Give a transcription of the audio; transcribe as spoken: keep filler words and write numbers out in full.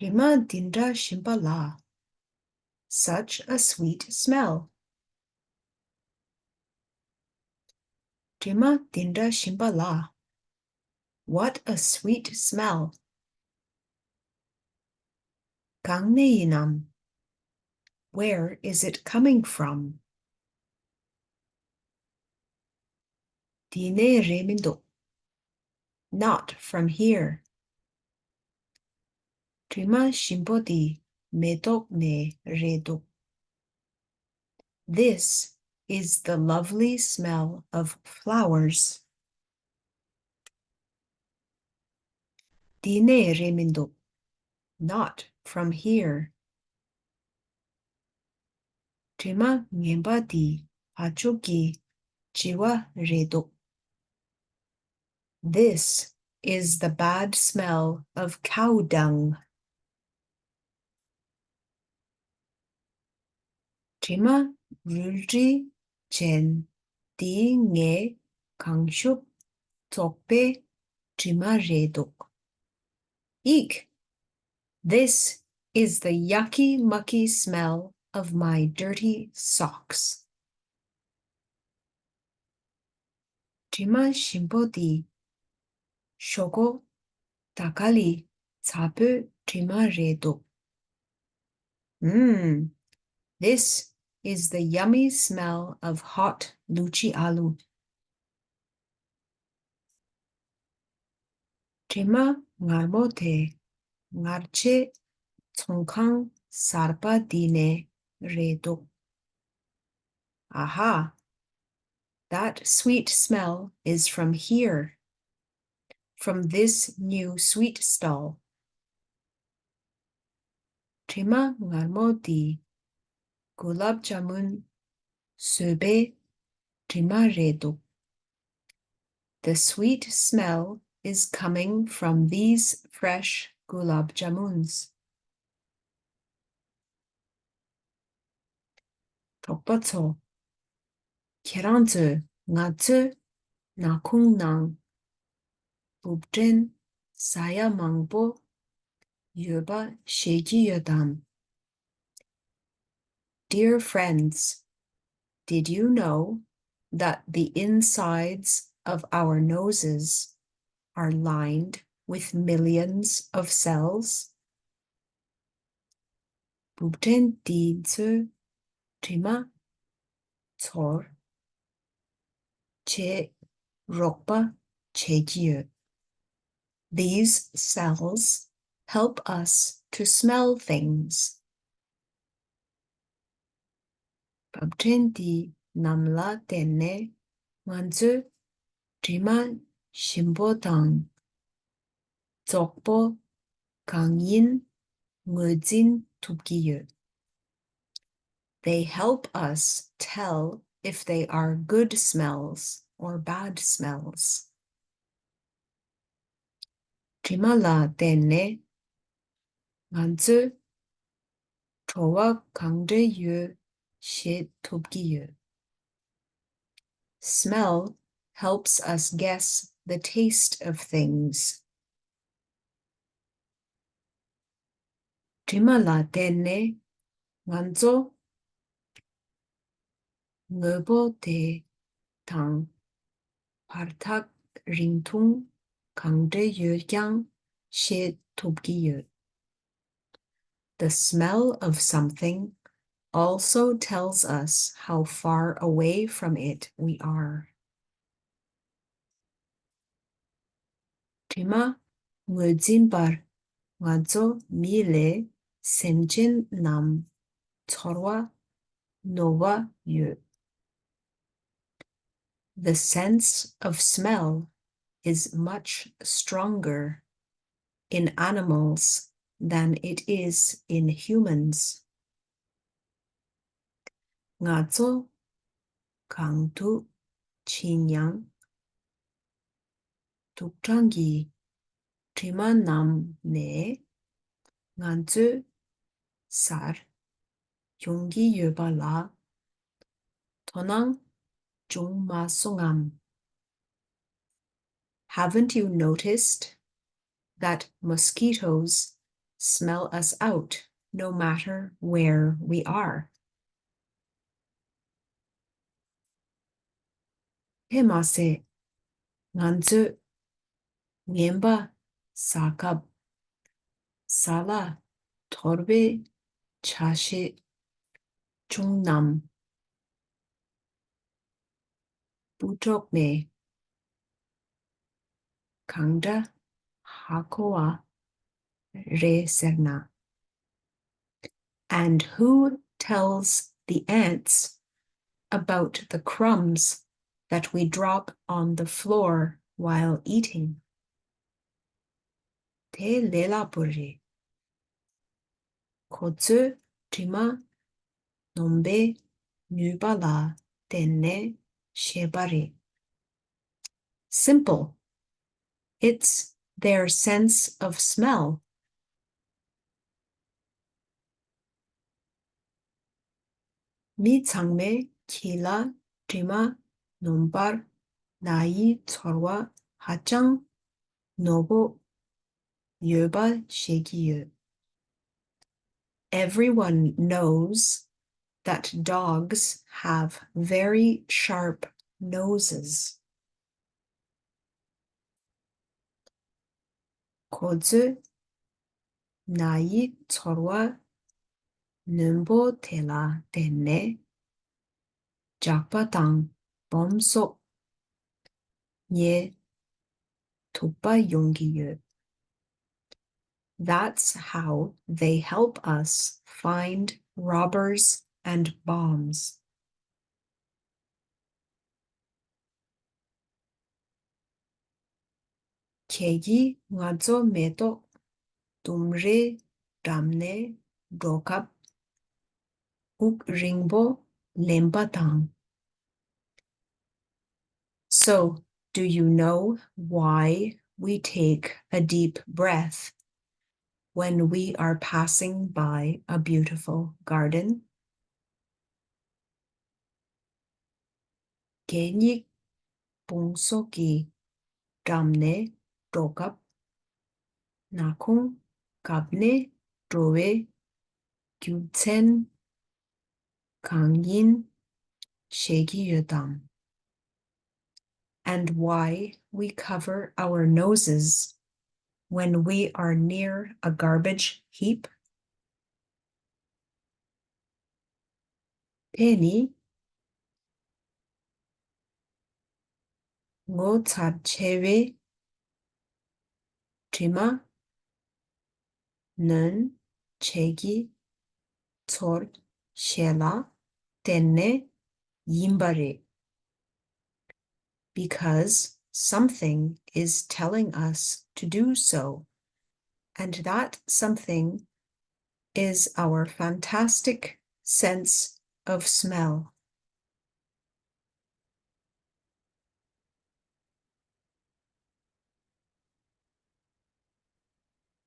དྲི་མ་འདི་འདྲ་ཞིམ་པ་ལ། Such a sweet smell. དྲི་མ་འདི་འདྲ་ཞིམ་པ་ལ། What a sweet smell. གང་ནས་ཡིན་ནམ། Where is it coming from? འདི་ནས་རེད་མི་འདུག Not from here. དྲི་མ་ཞིམ་པོ་འདི་མེ་ཏོག་ནས་རེད་འདུག This is the lovely smell of flowers. འདི་ནས་རེད་མི་འདུག Not from here. དྲི་མ་ངན་པ་འདི་བ་ཕྱུགས་ཀྱི་ལྕི་བ་རེད་འདུག This is the bad smell of cow dung. དྲི་མ་རུལ་དྲི་ཅན་འདི་ངའི་གང་ཤུབས་རྫོགས་པའི་དྲི་མ་རེད་འདུག Eek! This is the yucky mucky smell of my dirty socks. དྲི་མ་ཞིམ་པོ་འདི་ཞོག་ཁོག་དར་དཀར་ལི་ཚ་པོའི་དྲི་མ་རེད་འདུག Mm, this is the yummy smell of hot luchi alu. དྲི་མ་མངར་མོ་དེ་མངར་ཆའི་ཚོང་ཁང་གསར་པ་འདི་ནས་རེད་འདུག Aha! That sweet smell is from here, from this new sweet stall. དྲི་མ་མངར་མོ་འདི་གུ་ལབ་ཇ་མུན་བཟོས་པའི་དྲི་མ་རེད་འདུག The sweet smell is coming from these fresh gulab jamuns. གྲོགས་པོ་ཚོ། ཁྱེད་རང་ཚོས་ང་ཚོའི་ནག་ཁུང་ནང་སྦུབ་ཕྲན་ཟ་ཡ་མང་པོ་ཡོད་པ་ཤེས་ཀྱི་ཡོད་དམ། Dear friends, did you know that the insides of our noses are lined with millions of cells? སྦུབ་ཕྲན་འདི་ཚོའི་དྲི་མ་ཚོར་བྱེད་རོགས་པ་བྱེད་ཀྱི་ཡོད། These cells help us to smell things. སྦུབ་ཕྲན་འདི་རྣམས་ལ་བརྟེན་ནས་ང་ཚོའི་དྲི་མ་ཞིམ་པོ་དང་བཙོག་པོ་གང་ཡིན་ངོས་འཛིན་ཐུབ་ཀྱི་ཡོད། They help us tell if they are good smells or bad smells. དྲི་མ་ལ་བརྟེན་ནས་ང་ཚོས་བྲོ་བ་གང་འདྲ་ཡོད་ཤེས་ཐུབ་ཀྱི་ཡོད། Smell helps us guess the taste of things. དྲི་མ་ལ་བརྟེན་ནས་ང་ཚོ་དངོས་པོ་དེ་དང་བར་ཐག་རིང་ཐུང་གང་འདྲ་ཡོད་ཀྱང་ཤེས་ཐུབ་ཀྱི་ཡོད། The smell of something also tells us how far away from it we are. དྲི་མ་ངོས་འཛིན་པར་ང་ཚོ་མི་ལས་སེམས་ཅན་རྣམས་ཚོར་བ་རྣོ་བ་ཡོད། The sense of smell is much stronger in animals than it is in humans. ང་ཚོ་གང་དུ་ཕྱིན་ཡང་དུག་སྦྲང་གི་དྲི་མ་རྣམས་ནས་ང་ཚོའི་སར་ཡོང་གི་ཡོད་པ་ལ་དོ་སྣང་བྱུང་མ་སོང་ངམ། Haven't you noticed that mosquitoes smell us out no matter where we are. དེ་མ་ཟད། ང་ཚོས་ངན་པ་ཟ་སྐབས། ས་ལ་འཐོར་བའི་ཆ་ཤས་བྱུང་ནའང་། སྤུ་གྲོགས་ནས་གང་འདྲ་ཧ་གོ་བ་རེད་ཟེར་ན། And who tells the ants about the crumbs that we drop on the floor while eating? དེ་ལས་སླ་པོ་རེད། ཁོ་ཚོས་དྲི་མ་སྣོམ་པའི་ནུས་པ་ལ་བརྟེན་ནས་ཤེས་པ་རེད། Simple. It's their sense of smell. མི་ཚང་མས་ཁྱི་ལ་དྲི་མ་སྣོམ་པར་ན་ཡི་ཚོར་བ་ཧ་ཅང་རྣོ་པོ་ཡོད་པ་ཤེས་ཀྱི་ཡོད། Everyone knows that dogs have very sharp noses. ཁོ་ཚོས་ན་ཡི་ཚོར་བ་རྣོན་པོ་དེ་ལ་བརྟེན་ནས། ཇག་པ་དང་སྦོམ་སོགས་རྙེད་ཐུབ་པ་ཡོང་གི་ཡོད། That's how they help us find robbers and bombs. ཁྱེད་ཀྱིས་ང་ཚོ་མེ་ཏོག་ལྡུམ་རའི་འགྲམ་ནས་འགྲོ་སྐབས་དབུགས་རིང་པོ་ལེན་པ་དང་། So, do you know why we take a deep breath when we are passing by a beautiful garden? གད་སྙིགས་སྤུང་སོགས་ཀྱི་འགྲམ་ནས་འགྲོ་སྐབས། ནག་ཁུང་གབ་ནས་འགྲོ་བའི་རྒྱུ་མཚན་གང་ཡིན་ཤེས་ཀྱི་ཡོད་དམ། And why we cover our noses when we are near a garbage heap? དེ་ནི་ངོ་མཚར་ཆེ་བའི་དྲི་མ་སྣོན་བྱེད་ཀྱི་ཚོར་ཤེས་ལ་བརྟེན་ནས་ཡིན་པ་རེད། Because something is telling us to do so, and that something is our fantastic sense of smell.